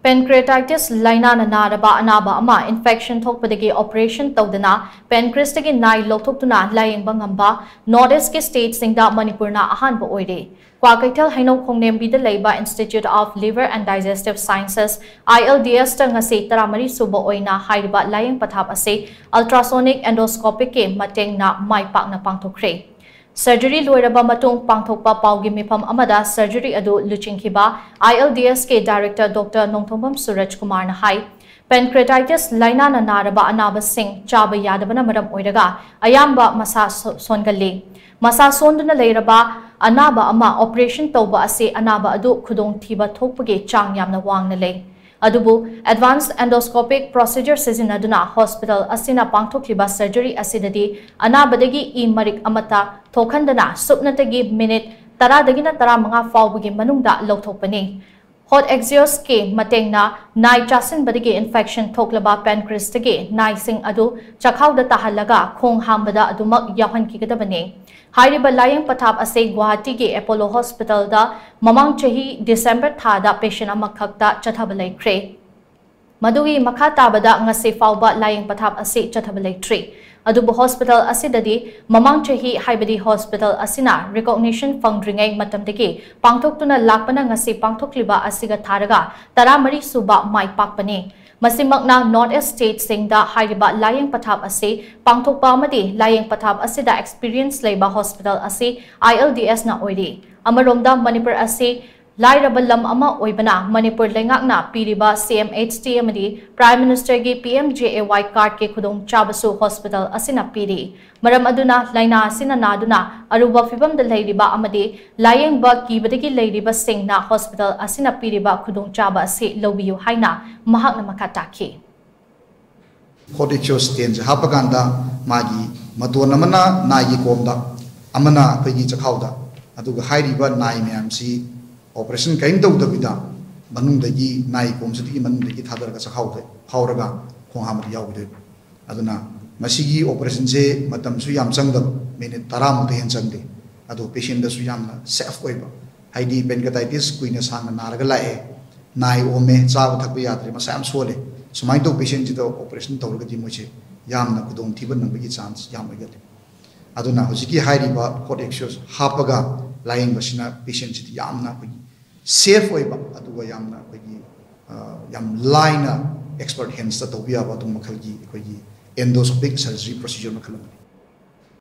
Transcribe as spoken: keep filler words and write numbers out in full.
Pancreatitis ꯂꯥꯏꯅꯥꯅ ꯅꯥꯔꯕ ꯑꯅꯥꯕ ꯑꯃ infection ꯊꯣꯛꯄꯗꯒꯤ operation ꯇꯧꯗꯅ pancreasꯇꯒꯤ ꯅꯥꯏ ꯂꯧꯊꯣꯛꯇꯨꯅ ꯂꯥꯌꯦꯡꯕ ꯉꯝꯕ North Eastꯀꯤ stateꯁꯤꯡꯗ ꯃꯅꯤꯄꯨꯔꯅ ꯑꯍꯥꯟꯕ ꯑꯣꯏꯔꯦ꯫ ꯀ꯭ꯋꯥꯀꯩꯊꯦꯜ ꯍꯩꯅꯧ ꯈꯣꯡꯅꯦꯝꯕꯤꯗ ꯂꯩꯕ Institute of Liver and Digestive Sciences, ILDSꯇ ꯉꯁꯤ ꯇꯔꯥꯃꯔꯤ ꯁꯨꯕ ꯑꯣꯏꯅ ꯍꯥꯏꯔꯤꯕ ꯂꯥꯌꯦꯡ ꯄꯊꯥꯞ ꯑꯁꯤ ultrasonic endoscopicꯀꯤ ꯃꯇꯦꯡꯅ ꯃꯥꯏ ꯄꯥꯛꯅ ꯄꯥꯡꯊꯣꯛꯈ꯭ꯔꯦ꯫ Surgery ꯂꯣꯏꯔꯕ ꯃꯇꯨꯡ ꯄꯥꯡꯊꯣꯛꯄ ꯄꯥꯎꯒꯤ ꯃꯤꯐꯝ ꯑꯃꯗ surgery ꯑꯗꯨ ꯂꯨꯆꯤꯡꯈꯤꯕ ILDSꯀꯤ director Doctor ꯅꯣꯡꯊꯣꯝꯕꯝ ꯁꯨꯔꯖ ꯀꯨꯃꯥꯔꯅ ꯍꯥꯏ, pancreatitis ꯂꯥꯏꯅꯥꯅ ꯅꯥꯔꯕ ꯑꯅꯥꯕꯁꯤꯡ ꯆꯥꯕ ꯌꯥꯗꯕꯅ ꯃꯔꯝ ꯑꯣꯏꯔꯒ ꯑꯌꯥꯝꯕ ꯃꯁꯥ ꯁꯣ-, ꯁꯣꯟꯒꯜꯂꯤ꯫ ꯃꯁꯥ ꯁꯣꯟꯗꯨꯅ ꯂꯩꯔꯕ ꯑꯅꯥꯕ ꯑꯃ operation ꯇꯧꯕ ꯑꯁꯤ ꯑꯅꯥꯕ ꯑꯗꯨ ꯈꯨꯗꯣꯡꯊꯤꯕ ꯊꯣꯛꯄꯒꯤ ꯆꯥꯡ ꯌꯥꯝꯅ ꯋꯥꯡꯅ ꯂꯩ꯫ ꯑꯗꯨꯕꯨ advanced endoscopic procedure ꯁꯤꯖꯤꯟꯅꯗꯨꯅ hospital ꯑꯁꯤꯅ ꯄꯥꯡꯊꯣꯛꯂꯤꯕ surgery ꯑꯁꯤꯗꯗꯤ ꯑꯅꯥꯕꯗꯒꯤ ꯏ ꯃꯔꯤꯛ ꯑꯃꯠꯇ ꯊꯣꯛꯍꯟꯗꯅ ꯁꯨꯞꯅꯇꯒꯤ minute ꯇꯔꯥꯗꯒꯤꯅ ꯇꯔꯥꯃꯉꯥ ꯐꯥꯎꯕꯒꯤ ꯃꯅꯨꯡꯗ ꯂꯧꯊꯣꯛꯄꯅꯤ꯫ Hot Axiosꯀꯤ ꯃꯇꯦꯡꯅ ꯅꯥꯏ ꯆꯥꯁꯤꯟꯕꯗꯒꯤ infection ꯊꯣꯛꯂꯕ pancreasꯇꯒꯤ ꯅꯥꯏꯁꯤꯡ ꯑꯗꯨ ꯆꯈꯥꯎꯗ ꯇꯥꯍꯜꯂꯒ ꯈꯣꯡ ꯍꯥꯝꯕꯗ ꯑꯗꯨꯃꯛ ꯌꯥꯎꯍꯟꯈꯤꯒꯗꯕꯅꯤ꯫ ꯍꯥꯏꯔꯤꯕ ꯂꯥꯌꯦꯡ ꯄꯊꯥꯞ ꯑꯁꯤ ꯒꯨꯋꯥꯍꯥꯇꯤꯒꯤ Apollo Hospitalꯗ ꯃꯃꯥꯡ ꯆꯍꯤ December ꯊꯥꯗ patient ꯑꯃꯈꯛꯇ ꯆꯠꯊꯕ ꯂꯩꯈ꯭ꯔꯦ꯫ ꯃꯗꯨꯒꯤ ꯃꯈꯥ ꯇꯥꯕꯗ ꯉꯁꯤ ꯐꯥꯎꯕ ꯂꯥꯌꯦꯡ ꯄꯊꯥꯞ ꯑꯁꯤ ꯆꯠꯊꯕ ꯂꯩꯇ꯭ꯔꯤ꯫ ꯑꯗꯨꯕꯨ hospital ꯑꯁꯤꯗꯗꯤ ꯃꯃꯥꯡ ꯆꯍꯤ, ꯍꯥꯏꯕꯗꯤ hospital ꯑꯁꯤꯅ recognition ꯐꯪꯗ꯭ꯔꯤꯉꯩ ꯃꯇꯝꯗꯒꯤ ꯄꯥꯡꯊꯣꯛꯇꯨꯅ ꯂꯥꯛꯄꯅ ꯉꯁꯤ ꯄꯥꯡꯊꯣꯛꯂꯤꯕ ꯑꯁꯤꯒ ꯊꯥꯔꯒ ꯇꯔꯥꯃꯔꯤ ꯁꯨꯕ ꯃꯥꯏ ꯄꯥꯛꯄꯅꯤ꯫ ꯃꯁꯤꯃꯛꯅ North East stateꯁꯤꯡꯗ ꯍꯥꯏꯔꯤꯕ ꯂꯥꯌꯦꯡ ꯄꯊꯥꯞ ꯑꯁꯤ ꯄꯥꯡꯊꯣꯛꯄ ꯑꯃꯗꯤ ꯂꯥꯌꯦꯡ ꯄꯊꯥꯞ ꯑꯁꯤꯗ experience ꯂꯩꯕ hospital ꯑꯁꯤ ILDSꯅ ꯑꯣꯏꯔꯤ꯫ ꯑꯃꯔꯣꯝꯗ ꯃꯅꯤꯄꯨꯔ ꯑꯁꯤ ꯂꯥꯏꯔꯕ ꯂꯝ ꯑꯃ ꯑꯣꯏꯕꯅ ꯃꯅꯤꯄꯨꯔ ꯂꯩꯉꯥꯛꯅ ꯄꯤꯔꯤꯕ CMHT ꯑꯃꯗꯤ Prime Ministerꯒꯤ PMJAY cardꯀꯤ ꯈꯨꯗꯣꯡꯆꯥꯕꯁꯨ hospital ꯑꯁꯤꯅ ꯄꯤꯔꯤ꯫ ꯃꯔꯝ ꯑꯗꯨꯅ ꯂꯥꯏꯅꯥ ꯑꯁꯤꯅ ꯅꯥꯗꯨꯅ ꯑꯔꯨꯕ ꯐꯤꯚꯝꯗ ꯂꯩꯔꯤꯕ ꯑꯃꯗꯤ ꯂꯥꯌꯦꯡꯕ ꯀꯤꯕꯗꯒꯤ ꯂꯩꯔꯤꯕꯁꯤꯡꯅ hospital ꯑꯁꯤꯅ ꯄꯤꯔꯤꯕ ꯈꯨꯗꯣꯡꯆꯥꯕ ꯑꯁꯤ ꯂꯧꯕꯤꯌꯨ ꯍꯥꯏꯅ ꯃꯍꯥꯛꯅ ꯃꯈꯥ ꯇꯥꯈꯤ꯫ Hot Axios stand ꯁꯦ ꯍꯥꯞꯄꯀꯥꯟꯗ ꯃꯥꯒꯤ ꯃꯇꯣꯟ ꯑꯃꯅ ꯅꯥꯏꯒꯤ ꯀꯣꯝꯗ, ꯑꯃꯅ ꯑꯩꯈꯣꯏꯒꯤ ꯆꯈꯥꯎꯗ, ꯑꯗꯨꯒ ꯍꯥꯏꯔꯤꯕ ꯅꯥꯏ ꯃꯌꯥꯝꯁꯤ operation ꯀꯔꯤꯝ ꯇꯧꯗꯕꯤꯗ ꯃꯅꯨꯡꯗꯒꯤ, ꯅꯥꯏ ꯀꯣꯝꯁꯤꯗꯒꯤ ꯃꯅꯨꯡꯗꯒꯤ ꯊꯥꯗꯔꯒ ꯆꯈꯥꯎꯗ ꯐꯥꯎꯔꯒ ꯈꯣꯡ ꯍꯥꯝꯕꯗ ꯌꯥꯎꯈꯤꯗꯣꯏꯕ꯫ ꯑꯗꯨꯅ ꯃꯁꯤꯒꯤ operation ꯁꯦ ꯃꯇꯝꯁꯨ ꯌꯥꯝ ꯆꯪꯗꯕ, minute ꯇꯔꯥꯃꯨꯛꯇ ꯍꯦꯟꯅ ꯆꯪꯗꯦ꯫ ꯑꯗꯣ patient ꯗꯁꯨ ꯌꯥꯝꯅ safe ꯑꯣꯏꯕ, ꯍꯥꯏꯗꯤ pancreatitis ꯀꯨꯏꯅ ꯁꯥꯡꯅ ꯅꯥꯔꯒ ꯂꯥꯛꯑꯦ, ꯅꯥꯏ ꯑꯣꯝꯃꯦ, ꯆꯥꯕ ꯊꯛꯄ ꯌꯥꯗ꯭ꯔꯦ, ꯃꯁꯥ ꯌꯥꯝ ꯁꯣꯜꯂꯦ, ꯁꯨꯃꯥꯏꯅ ꯇꯧꯕ ꯄꯦꯁꯦꯟꯁꯤꯗ ꯑꯣꯄꯔꯦꯁꯟ ꯇꯧꯔꯒꯗꯤ ꯃꯣꯏꯁꯦ ꯌꯥꯝꯅ ꯈꯨꯗꯣꯡꯊꯤꯕ ꯅꯪꯕꯒꯤ ꯆꯥꯟꯁ ꯌꯥꯝ ꯂꯩꯒꯜꯂꯤ꯫ ꯑꯗꯨꯅ ꯍꯧꯖꯤꯛꯀꯤ ꯍꯥꯏꯔꯤꯕ ꯍꯣꯠ ꯑꯦꯛꯁꯣꯁ ꯍꯥꯞꯄꯒ ꯂꯥꯌꯦꯡꯕꯁꯤꯅ ꯄꯦꯁꯦꯟꯁꯤꯗꯤ ꯌꯥꯝꯅ ꯑꯩꯈꯣꯏꯒꯤ ꯁꯦꯐ ꯑꯣꯏꯕ, ꯑꯗꯨꯒ ꯌꯥꯝꯅ ꯑꯩꯈꯣꯏꯒꯤ ꯌꯥꯝ ꯂꯥꯏꯅ ꯑꯦꯛꯁꯄꯔꯠ ꯍꯦꯟꯁꯇ ꯇꯧꯕ ꯌꯥꯕ ꯑꯗꯨꯝ ꯃꯈꯜꯒꯤ ꯑꯩꯈꯣꯏꯒꯤ ꯑꯦꯟꯗꯣꯁꯀꯣꯄꯤꯛ ꯁꯔꯖꯔꯤ ꯄ꯭ꯔꯣꯁꯤꯖꯔ ꯃꯈꯜ ꯑꯃꯅꯤ꯫